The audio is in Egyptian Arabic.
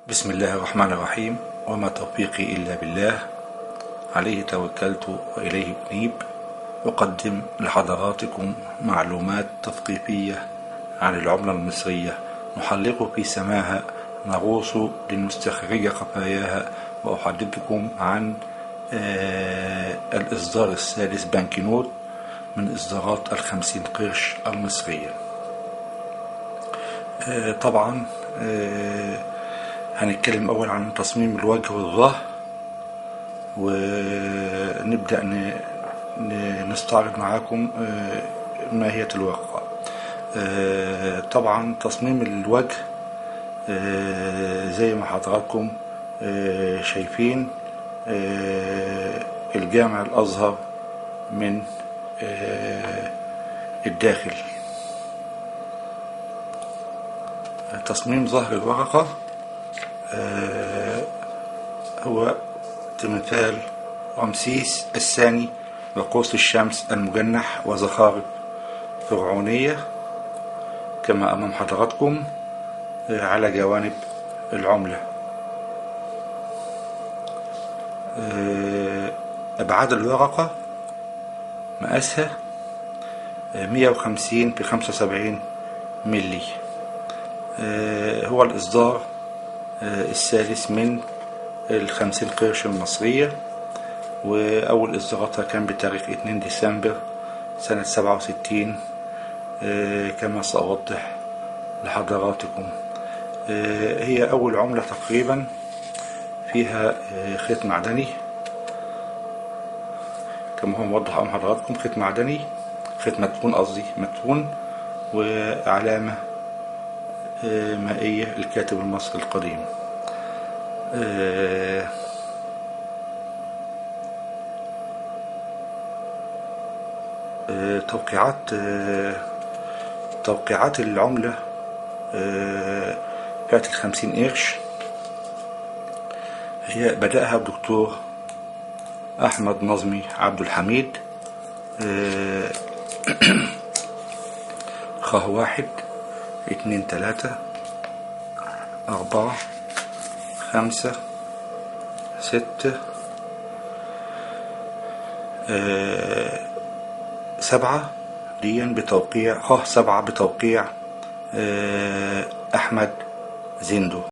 بسم الله الرحمن الرحيم، وما توفيقي إلا بالله، عليه توكلت وإليه أنيب. أقدم لحضراتكم معلومات تثقيفية عن العملة المصرية، نحلق في سماها، نغوص لنستخرج خفاياها، وأحدثكم عن الإصدار الثالث بنكنوت من إصدارات 50 قرش المصرية. طبعا هنتكلم أول عن تصميم الوجه والظهر، ونبدأ نستعرض معاكم ماهية الورقة. طبعا تصميم الوجه زي ما حضراتكم شايفين، الجامع الأزهر من الداخل. تصميم ظهر الورقة هو تمثال رمسيس الثاني وقوس الشمس المجنح وزخارف فرعونية كما أمام حضراتكم على جوانب العملة. أبعاد الورقة مقاسها 150 في 75 ملي. هو الإصدار الثالث من 50 قرش المصرية، وأول إصداراتها كان بتاريخ 2 ديسمبر سنة 67 كما سأوضح لحضراتكم. هي أول عملة تقريبا فيها خيط معدني كما هو موضح أمام حضراتكم، خيط معدني، خيط مدفون، قصدي مدفون، وعلامة مائية الكاتب المصري القديم. توقيعات العملة فئة 50 قرش هي بدأها الدكتور أحمد نظمي عبد الحميد. خ 1 2 3 4 5 6 7 ديا بتوقيع خ 7 بتوقيع أحمد زندو.